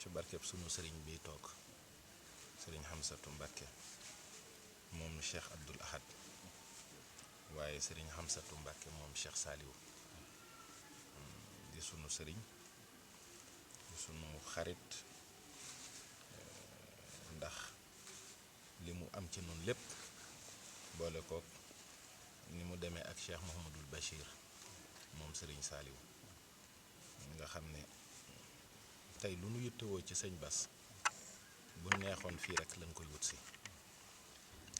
ci barkeb sunu sëriñ bi toog sëriñ Hamsatu Mbàkke moom Cheikh Abdoul Ahad waaye sëriñ Hamsatu Mbàkke moom Cheikh Saliou di sunu sëriñ di sunu xarit ndax li mu am ci noonu lépp boole kook ni mu demee ak Cheikh Mouhamadul Bachir moom sëriñ Saliou nga xam ne tey lu nu yittewoo ci sëñ Bass bu neexoon fii rek lañ koy wut si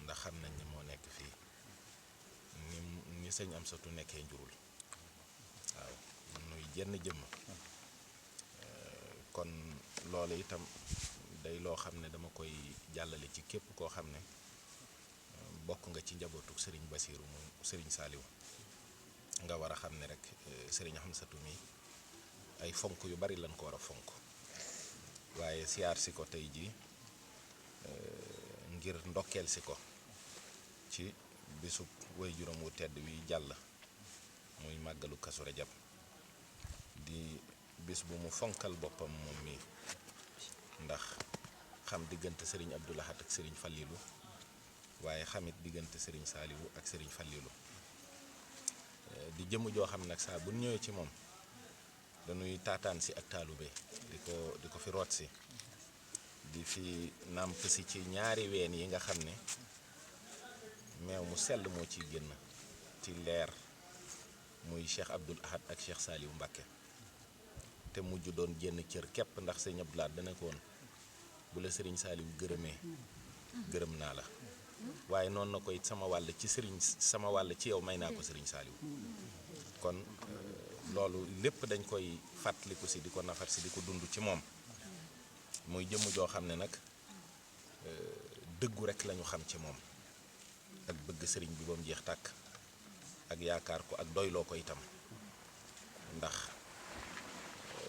ndax xam nañ ni moo nekk fii ni sëñ Amsatu nekkee njurul waaw nuy jenn jëmm kon loolu itam day loo xam ne dama koy jàllale ci képp koo xam ne bokk nga ci njabootu sëriñ Basiiru mu sëriñ Saliou nga war a xam ne rek sëriñ Amsatu mi ay fonk yu bari lañ ko war a fonk waaye siyaar si ko tey jii ngir ndokkeel si ko ci bisub way juróom wu tedd wi jàll muy màggalu Kazu Rajab di bis bu mu fonkal boppam moom mi ndax xam diggante sëriñ Abdoul Ahad ak sëriñ Fallilu waaye xamit diggante sëriñ Saliou ak sëriñ Fallilu di jëmm joo xam nag saa bu ñëwee ci moom dañuy taataan si ak taalube di ko fi root si di fi nàmp si ci ñaari ween yi nga xam ne meew mu sell moo ciy génn ci leer muy Cheikh Abdoul Ahad ak Cheikh Saliou Mbàkke te mujj doon génn cër képp ndax sëñ Abdoul Ahad dana ko woon bu la sëriñ Saliou gërëmee gërëm naa la waaye noonu na ko it sama wàll ci yow may naa ko sëriñ Saliou kon loolu lépp dañ koy fàttaliku si di ko nafar si di ko dund ci moom muy jëmm joo xam ne nag dëggu rek lañu xam ci moom ak bëgg sëriñ bi ba mu jeex tàkk ak yaakaar ko ak doyloo ko itam ndax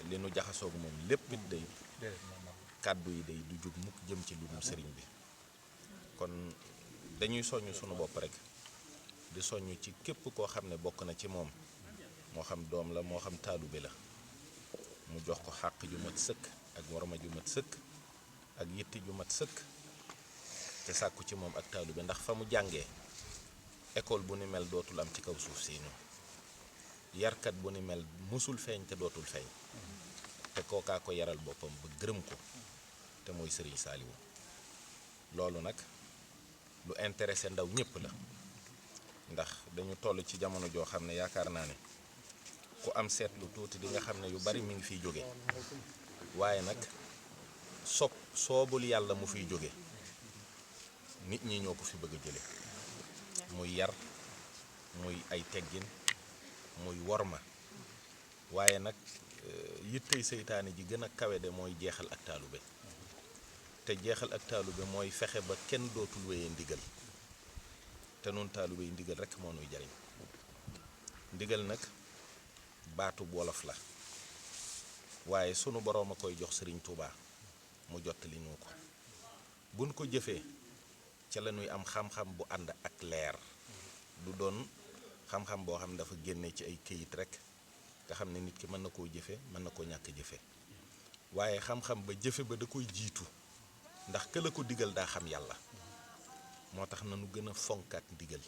li nu jaxasoog moom lépp it day kàddu yi day du jóg mukk jëm ci lu dul sëriñ bi kon dañuy soññ sunu bopp rek di soññ ci képp koo xam ne bokk na ci moom moo xam doom la moo xam taalube la mu jox ko xàq ju mat sëkk ak warma ju mat sëkk ak yitti ju mat sëkk te sàkku ci moom ak taalube ndax fa mu jàngee école bu ni mel dootul am ci kaw suuf si ñu yarkat bu ni mel musul feeñ te dootul feeñ te kookaa ko yaral boppam ba gërëm ko te mooy sëriñ Saliou loolu nag lu intéressé ndaw ñépp la ndax dañu toll ci jamono joo xam ne yaakaar naa ne ku am seetlu tuuti di nga xam ne yu bari mi ngi fiy jóge waaye nag soobul yàlla mu fiy jóge nit ñi ñoo ko fi bëgg a jële muy yar muy ay teggin muy worma waaye nag yittey seytaane ji gën a kawe de mooy jeexal ak taalube te jeexal ak taalube mooy fexe ba kenn dootul wéyee ndigal te noonu taalube yi ndigal rekk moo nuy jariñ ndigal nag baatu wolof la waaye sunu boroom a koy jox sëriñ Touba mu jottali nu ko buñ ko jëfee ca la ñuy am xam-xam bu ànd ak leer du doon xam-xam boo xam ne dafa génne ci ay këyit rekk nga xam ne nit ki mën na koo jëfe mën na koo ñàkk jëfe waaye xam-xam ba jëfe ba da koy jiitu ndax ka la ko digal daa xam yàlla moo tax nanu gën a fonkaat ndigal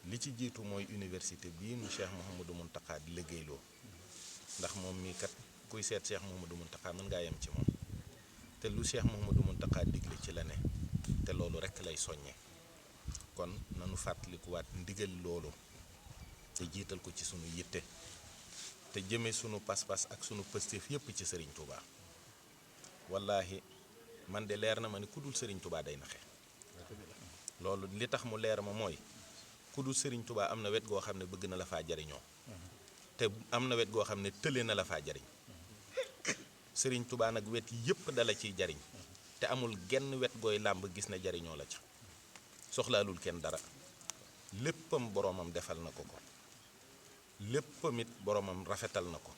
li ci jiitu mooy université bii mu Cheikh Mouhamadou Mountakha di liggéeyloo ndax moom mii kat kuy seet Cheikh Mouhamadou Mountakha mën ngaa yem ci moom te lu Cheikh Mouhamadou Mountakha digle ci la ne te loolu rekk lay soññe kon nanu fàttalikuwaat ndigal loolu te jiital ko ci sunu yitte te jëme sunu pas-pas ak sunu pëstéef yépp ci Serigne Touba wallaahi man de leer na ma ni ku dul Serigne Touba day naxe loolu li tax mu leer ma mooy ku dul Serigne Touba am na wet goo xam ne bëgg na la faa jariñoo te am na wet goo xam ne tële na la faa jariñ Serigne Touba nag wet yépp dala ciy jariñ te amul genn wet gooy làmb gis na jariñoo la ca soxlaalul kenn dara léppam boroomam defal na ko léppam it boroomam rafetal na ko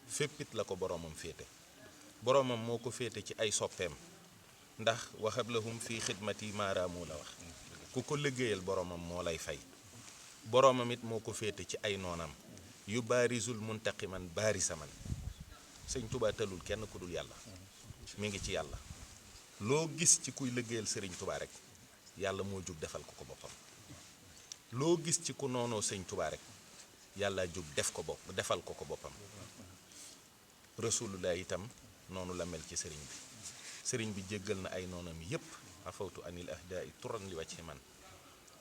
féppit la ko boroomam féete boroomam moo ko féete ci ay soppeem ndax waxab lahum fii xidmati maaraamu la wax ku ko liggéeyal boroomam moo lay fay boroomam it moo ko féete ci ay noonam yu baarisul muntaqiman baarisaman sëñ Tuubaa tëlul kenn ku dul yàlla mi ngi ci yàlla. loo gis ci kuy liggéeyal sëriñ Touba rek yàlla moo jóg defal ko ko boppam. loo gis ci ku noonoo sëñ Touba rek yàlla jóg defal ko ko boppam. rasulullah itam noonu la mel ci sëriñ bi. sëriñ bi jéggal na ay noonam yépp afawtu anil ahdaai turan li wajhi man.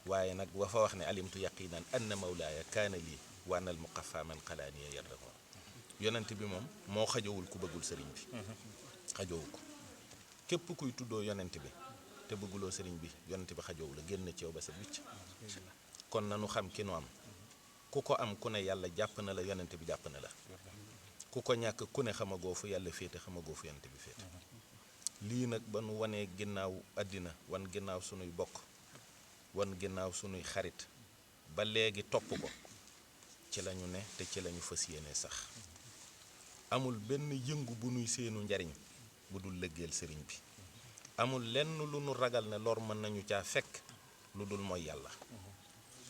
waaye nag wa fa wax ne alimtu yaqinan anna mawlaaya kaana lii wa anal muqaffa man qalaaniya yardahu. yonent bi moom moo xajowul ku bëggul sëriñ bi. xajowu ko képp kuy tuddoo yonent bi te bëgguloo sëriñ bi yonent bi xajowu la génn ci yow ba sa wicc. kon nanu xam ki nu am ku ko am ku ne yàlla jàpp na la yonent bi jàpp na la. ku ko ñàkk ku ne xamagoo fu yàlla féete xamagoo fu yonent bi féete. lii nag ba nu wanee ginnaaw àddina wan ginnaaw sunuy bokk wan ginnaaw sunuy xarit ba léegi topp ko ci lañu ne te ci lañu fas yéene sax. amul benn yëngu bu nuy seenu njariñ bu dul lëggeel sëriñ bi. amul lenn lu nu ragal ne lor mën nañu caa fekk lu dul mooy yàlla.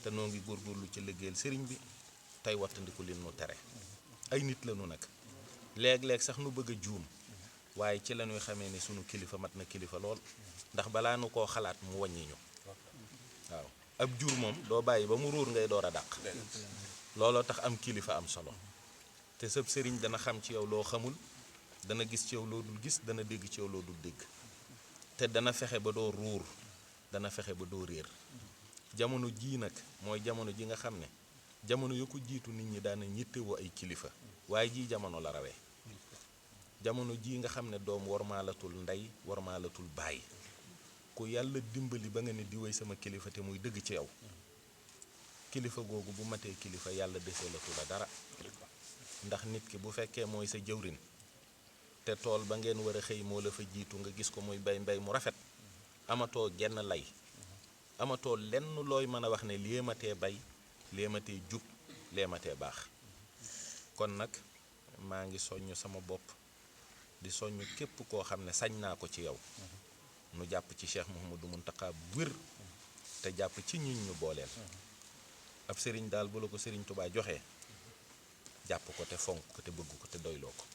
te noo ngi góorgóorlu ci lëggeel sëriñ bi tey wattandiku li nu tere. ay nit la nu nag léeg-léeg sax nu bëgg a juum waaye ci la ñuy xamee ne sunu kilifa mat na kilifa lool ndax balaa nu koo xalaat mu wàññi ñu. waaw ab jur moom doo bàyyi ba mu ruur ngay door a dàq. looloo tax am kilifa am solo. te sëb sëriñ dana xam ci yow loo xamul dana gis ci yow loo dul gis dana dégg ci yow loo dul dégg te dana fexe ba doo ruur dana fexe ba doo réer. jamono jii nag mooy jamono ji nga xam ne jamono yu ko jiitu nit ñi daana ñittewoo ay kilifa waaye jii jamono la rawee. jamono jii nga xam ne doom warmaalatul ndey warmaalatul baay ku yàlla dimbali ba nga ne di wéy sama kilifa te muy dëgg ci yow kilifa googu bu matee kilifa yàlla deseelatu la dara. ndax nit ki bu fekkee mooy sa jëwrin te tool ba ngeen war a xëy moo la fa jiitu nga gis ko muy bay mbay mu rafet amatoo genn lay amatoo lenn looy mën a wax ne léematee bay léematee jub léematee baax. kon nag maa ngi soññ sama bopp di soññ képp koo xam ne sañ naa ko ci yow nu jàpp ci Cheikh Mouhamadou Mountakha bu wér te jàpp ci ñun ñu booleel. ab sëriñ daal bu la ko sëriñ Touba joxee jàpp ko te fonk ko te bëgg ko te doyloo ko.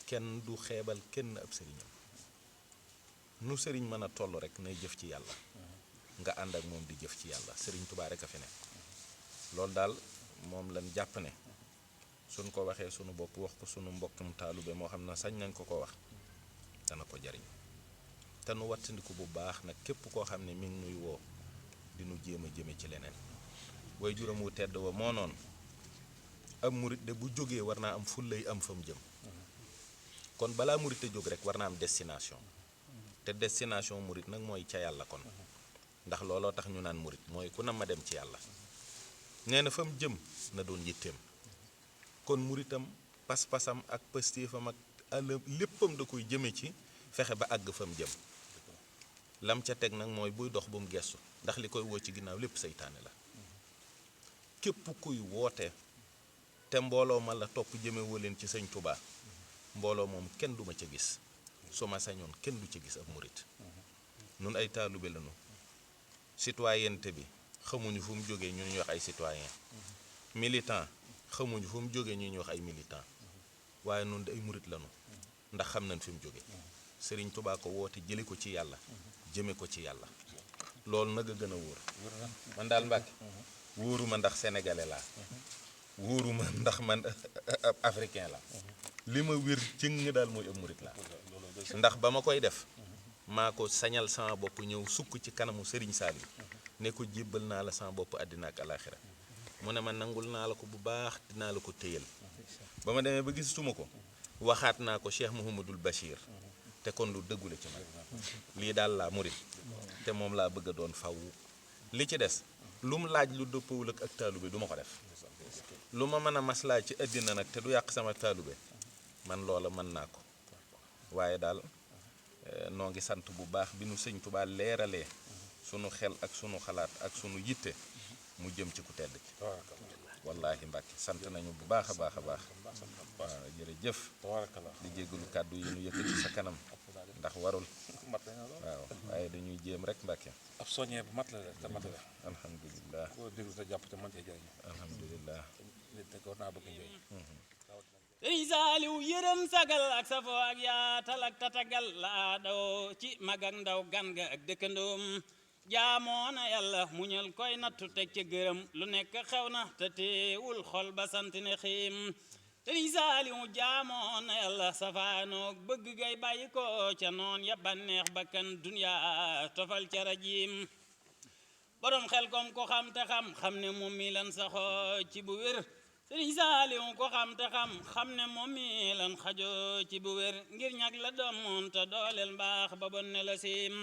kenn du xeebal kenn ab sëriñam nu sëriñ mën a toll rek nay jëf ci yàlla nga ànd ak moom di jëf ci yàlla sëriñ Touba rek a fi ne. loolu daal moom lañ jàpp ne suñ ko waxee sunu bopp wax ko sunu mbokkum taalube moo xam ne sañ nañ ko ko wax dana ko jariñ te nu wattandiku bu baax nag képp koo xam ne mi ngi nuy woo di nu jéem a jëme ci leneen. way juróom wu tedd wa moo noonu am murit de bu jógee war naa am fullay am fa mu jëm. kon balaa murit a jóg rek war naa am destination te destination murit nag mooy ca yàlla. kon ndax looloo tax ñu naan murit mooy ku na ma dem ci yàlla. nee na fa mu jëm na doon yitteem. kon muritam pas-pasam ak pëstéefam ak àll léppam da koy jëme ci fexe ba àgg fa mu jëm. lam ca teg nag mooy buy dox bu mu gestu ndax li koy woo ci ginnaaw lépp seytaane la. képp kuy woote te mbooloo ma la topp jëme woo leen ci sëñ Touba mbooloo moom kenn du ma ca gis su ma sañoon kenn du ca gis ab murit. nun ay taalube lañu citoyenneté bi xamuñu fu mu jógee ñu ñuy wax ay citoyen militant xamuñu fu mu jógee ñu ñuy wax ay militant waaye nun de ay murit lañu ndax xam nañ fi mu jóge sëriñ Touba ko woote jële ko ci yàlla jëme ko ci yàlla. loolu nag a gën a wóor. man daal Mbàkke wóoruma ndax sénégalais laa wóoruma ndax man ab africain la li ma wér cëng daal mooy ab murit laa. ndax ba ma koy def maa ko sañal sama bopp ñëw sukk ci kanamu Serigne Saliou ne ko jébbal naa la sama bopp àddina ak alaaxira mu ne ma nangul naa la ko bu baax dinaa la ko téyal. ba ma demee ba gisatuma ko waxaat naa ko Cheikh Mouhamadul Bachir te kon lu dëggule ci man lii daal laa murit te moom laa bëgg a doon faw li ci des lu mu laaj lu dëppawul ak taalube du ma ko def. lu ma mën a maslaa ci àddina nag te du yàq sama taalube man loola mën naa ko. waaye daal noo ngi sant bu baax bi nu sëñ Touba leeralee sunu xel ak sunu xalaat ak sunu yitte mu jëm ci ku tedd ki. wallaahi Mbàkke sant nañu bu baax a baax a baax. waaw jërëjëf di jéggalu kàddu yi nu yëkkati sa kanam ndax warul. waaw waaye dañuy jéem rek Mbàkke. ab soññee bu mat la te mat la. alhamdulilah koo déglu te jàpp te mën cee jëriñu. alhamdulilah. nit te war naa bëgg njëriñ. sëriñ Saaliw yërëm sagal ak safo ak yaatal ak tatagal la daw ci mag ak ndaw gan ga ak dëkkandoom jaamoona yàlla muñal koy nattu teg ca gërëm lu nekk xew na te teewul xol ba sant ne xiim sëriñ Saaliw jaamoona yàlla safaanoog bëgg gay bàyyi ko ca noon ya banneex bakkan dunya tofal ca rajim borom xel kom ko xam te xam ne moom mi lan saxoo ci bu wér sëriñ Saaliw ko xam te xam ne moom mi lan xajoo ci bu wér ngir ñag la doom te dooleel mbaax ba bon ne la sim